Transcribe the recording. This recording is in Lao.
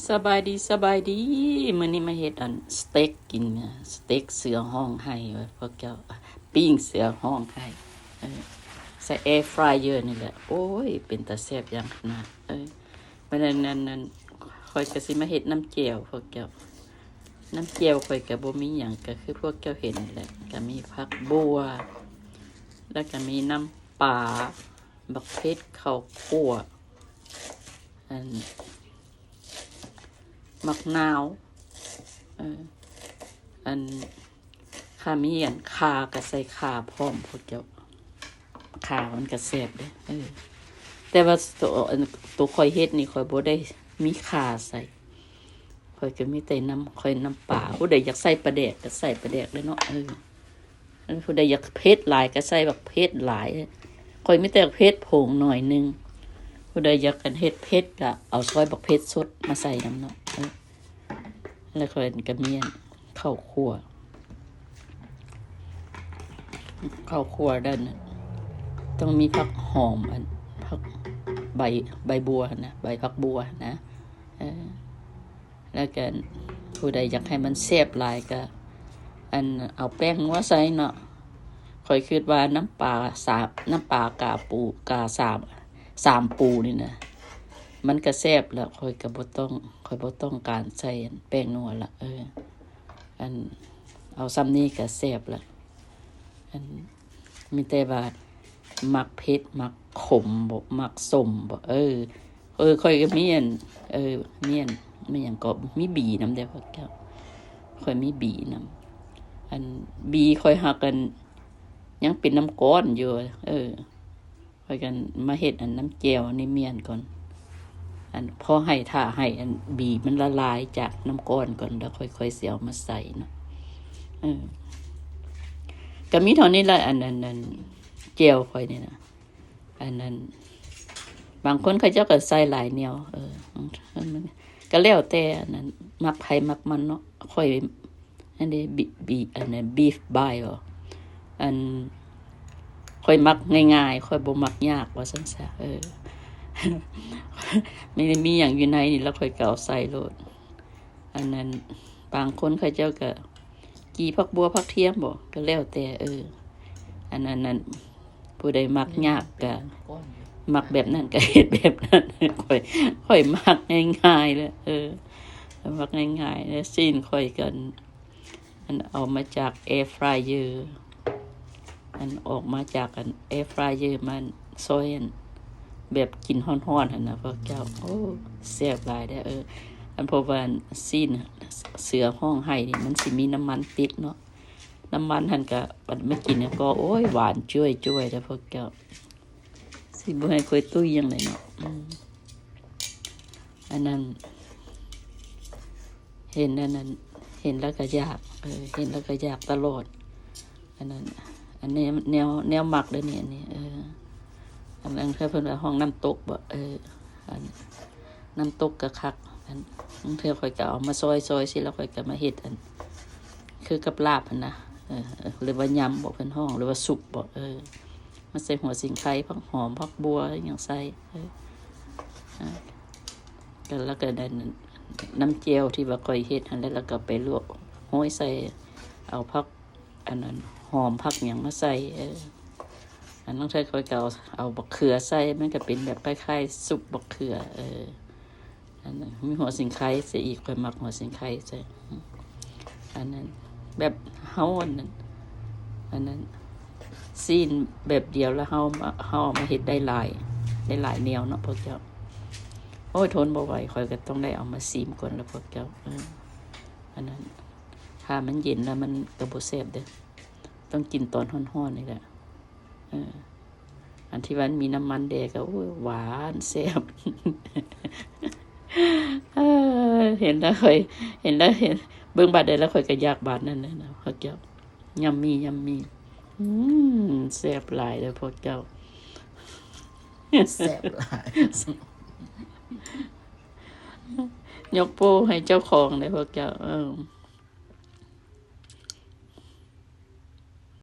ສະບາຍດີ ສະບາຍດີ. ມື້ນີ້ມາເຮັດອັນສະເຕັກກິນນະ ສະເຕັກເສືອຮ້ອງໄຫ້ ພວກເຈົ້າ ປີ້ງເສືອຮ້ອງໄຫ້ ເອີ ໃສ່ແອຟຣາຍເຢີນີ້ແຫຼະ. ໂອ້ຍ ເປັນຕາແຊບຢ່າງຂະໜາດ. ເອີ ມື້ນັ້ນ ນັ້ນ ນັ້ນ ຂ້ອຍກະຊິມາເຮັດນ້ຳແຈ່ວພວກເຈົ້າ. ນ້ຳແຈ່ວຂ້ອຍກະບໍ່ມີຫຍັງ ກະຄືພວກເຈົ້າເຫັນແຫຼະ ກະມີຜັກບົ່ວ ແລ້ວກະມີນ້ຳປາ ບັກເຜັດ ເຂົ້າຂົ້ວ ອັນ ໝາກນາວ ເອີ ອັນ ຖ້າມີອັນຂ່າກະໃສ່ຂ່າພ້ອມພວກເຈົ້າ. ຂ່າມັນກະແຊບເດ້ ເອີ ແຕ່ວ່າໂຕ ອັນ ໂຕຂ້ອຍເຮັດນີ້ ຂ້ອຍບໍ່ໄດ້ມີຂ່າໃສ່ ຂ້ອຍກະມີແຕ່ນ້ຳ ຂ້ອຍນ້ຳປາ. ຜູ້ໃດຢາກໃສ່ປາແດກກະໃສ່ປາແດກເລີຍເນາະ ເອີ ອັນ ຜູ້ໃດຢາກເຜັດຫຼາຍກະໃສ່ບັກເຜັດຫຼາຍ. ຂ້ອຍມີແຕ່ບັກເຜັດຜົງໜ້ອຍໜຶ່ງ. ຜູ້ໃດຢາກ ອັນ ເຮັດເຜັດກະເອົາຊອຍບັກເຜັດສົດມາໃສ່ນຳເນາະ ເອີ ແລ້ວຂ້ອຍກະມີ ອັນ ເຂົ້າຂົ້ວ ເຂົ້າຂົ້ວນັ້ນ ຕ້ອງມີຜັກຫອມ ອັນ ຜັກ ໃບ ໃບບົ່ວຫັ້ນນະ ໃບຜັກບົ່ວຫັ້ນນະ ເອີ ແລ້ວກະ ອັນ ຜູ້ໃດຢາກໃຫ້ມັນແຊບຫຼາຍກະ ອັນ ເອົາແປ້ງນົວໃສ່ເນາະ. ຂ້ອຍຄິດວ່ານ້ຳປາສາມ ນ້ຳປາກາປູ ກາສາມ ສາມປູນີ້ນະ ມັນກະແຊບແລ້ວ. ຂ້ອຍກະບໍ່ຕ້ອງ ຂ້ອຍບໍ່ຕ້ອງການໃສ່ ອັນ ແປ້ງນົວລະ ເອີ ອັນ ເອົາຊ່ຳນີ້ກະແຊບລະ. ອັນ ມີແຕ່ວ່າມັກເຜັດ ມັກຂົມບໍ ມັກສົ້ມບໍ ເອີ ເອີ ຂ້ອຍກະມີອັນ ເອີ ມີອັນ ມີຫຍັງເກາະ ມີບີນຳເດ້ພວກເຈົ້າ. ຂ້ອຍມີບີນຳ ອັນ ບີຂ້ອຍຫາກ ອັນ ຍັງເປັນນ້ຳກ້ອນຢູ່ ເອີ ຂ້ອຍກະມາເຮັດອັນນ້ຳແຈ່ວນີ້ມ້ຽນກ່ອນ ອັນ ພໍໃຫ້ ຖ້າໃຫ້ອັນບີມັນລະລາຍຈາກນ້ຳກ້ອນກ່ອນ ແລ້ວຄ່ອຍ ຄ່ອຍຊິເອົາມາໃສ່ເນາະ ເອີ ກະມີເທົ່ານີ້ລະ ອັນ ອັນ ອັນ ແຈ່ວຂ້ອຍນີ້ນະ ອັນນັ້ນ ບາງຄົນເຂົາເຈົ້າກະໃສ່ຫຼາຍແນວ ເອີ ມັນກະແລ້ວແຕ່ ອັນນັ້ນ ມັກໃຜມັກມັນເນາະ. ຂ້ອຍ ອັນນີ້ ບີ ບີ ອັນນັ້ນ ບີຟບາຍບໍ ອັນ ຂ້ອຍມັກງ່າຍໆ ຂ້ອຍບໍ່ມັກຍາກ ວ່າຊັ້ນຊະ ເອີ ມີ ມີຫຍັງຢູ່ໃນນີ້ລະ ຂ້ອຍກະເອົາໃສ່ໂລດ. ອັນນັ້ນ ບາງຄົນເຂົາເຈົ້າກະ ຈີ່ຜັກບົ່ວຜັກທຽມບໍ ກະແລ້ວແຕ່ ເອີ ອັນ ອັນນັ້ນ ຜູ້ໃດມັກຍາກກະມັກແບບນັ້ນກະເຮັດແບບນັ້ນ. ຂ້ອຍ ຂ້ອຍມັກງ່າຍໆເລີຍ ເອີ ມັກງ່າຍໆເລີຍ. ຊີ້ນຂ້ອຍກະ ອັນ ເອົາມາຈາກແອຟຣາຍເຢີ ອັນ ອອກມາຈາກ ອັນ ແອຟຣາຍເຢີ ມາຊອຍ ອັນ ແບບກິນຮ້ອນໆຫັ້ນນະພວກເຈົ້າ. ໂອ້ ແຊບຫຼາຍເດ້ ເອີ ອັນ ເພາະວ່າຊີ້ນເສືອຮ້ອງໄຫ້ນີ້ ມັນຊິມີນ້ຳມັນຕິດເນາະ. ນ້ຳມັນຫັ້ນກະ ບັດມາກິນແລ້ວກໍ ໂອ້ຍ ຫວານຈ້ວຍໆເດ້ພວກເຈົ້າ. ຊິບໍ່ໃຫ້ຂ້ອຍຕຸ້ຍຫຍັງໃດເນາະ ອືມ ອັນນັ້ນ ເຫັນອັນນັ້ນ ເຫັນແລ້ວກະຢາກ ເອີ ເຫັນແລ້ວກະຢາກຕະຫຼອດ. ອັນນັ້ນ ອັນແນວ ແນວ ແນວມັກເດີນີ້ ອັນນີ້ ເອີ ອັນນັ້ນເພິ່ນວ່າຫ້ອງນ້ຳຕົກບໍ ເອີ ອັນ ນ້ຳຕົກກະຄັກ. ອັນ ບາງເທື່ອຂ້ອຍກະເອົາມາຊອຍໆ ຊີ້ ແລ້ວຂ້ອຍກະມາເຮັດ ອັນ ຄືກັບລາບຫັ້ນນະ ເອີ ຫຼືວ່າຍຳບໍເພິ່ນຮ້ອງ ຫຼືວ່າຊຸບບໍ ເອີ ມາໃສ່ຫົວສີໄຄ ຜັກຫອມ ຜັກບົ່ວ ຫຍັງໃສ່ ເອີ ກະ ແລ້ວກະໄດ້ ນັ້ນ ນ້ຳແຈ່ວທີ່ວ່າຂ້ອຍເຮັດຫັ້ນແຫຼະ ແລ້ວກະໄປລວກ ໂຮຍໃສ່ ເອົາຜັກ ອັນນັ້ນ ຫອມ ຜັກຫຍັງມາໃສ່ ເອີ ອັນນັ້ນ ຂ້ອຍກະເອົາ ເອົາບັກເຂືອໃສ່ ມັນກະເປັນແບບຄ້າຍໆຊຸບບັກເຂືອ ເອີ ອັນນັ້ນ ມີຫົວສີໄຄໃສ່ອີກ ຂ້ອຍມັກຫົວສີໄຄໃສ່. ອັນນັ້ນ ແບບເຮົາ ອັນນັ້ນ ອັນນັ້ນ ຊີ້ນແບບດຽວລະ ເຮົາ ເຮົາເອົາມາເຮັດໄດ້ຫຼາຍ ໄດ້ຫຼາຍແນວເນາະພວກເຈົ້າ. ໂອ້ຍ ທົນບໍ່ໄຫວ ຂ້ອຍກະຕ້ອງໄດ້ເອົາມາຊີມກ່ອນລະພວກເຈົ້າ ເອີ ອັນນັ້ນ ຖ້າມັນເຢັນລະມັນກະບໍ່ແຊບເດີ້ ຕ້ອງກິນຕອນຮ້ອນໆນີ້ແຫຼະ ເອີ ອັນທີ່ວ່າມັນມີນ້ຳມັນແດ່ກະ ໂອ້ຍ ຫວານແຊບ ເອີ ເຫັນແລ້ວຂ້ອຍ ເຫັນແລ້ວ ເຫັນ ເບິ່ງບາດໃດລະຂ້ອຍກະຢາກບາດນັ້ນແຫຼະນະພວກເຈົ້າ. ຍຳມີ ຍຳມີ ອືມ ແຊບຫຼາຍເດີ້ພວກເຈົ້າ ແຊບຫຼາຍ ຍົກໂປ້ໃຫ້ເຈົ້າຂອງເດີ້ພວກເຈົ້າ ເອີ.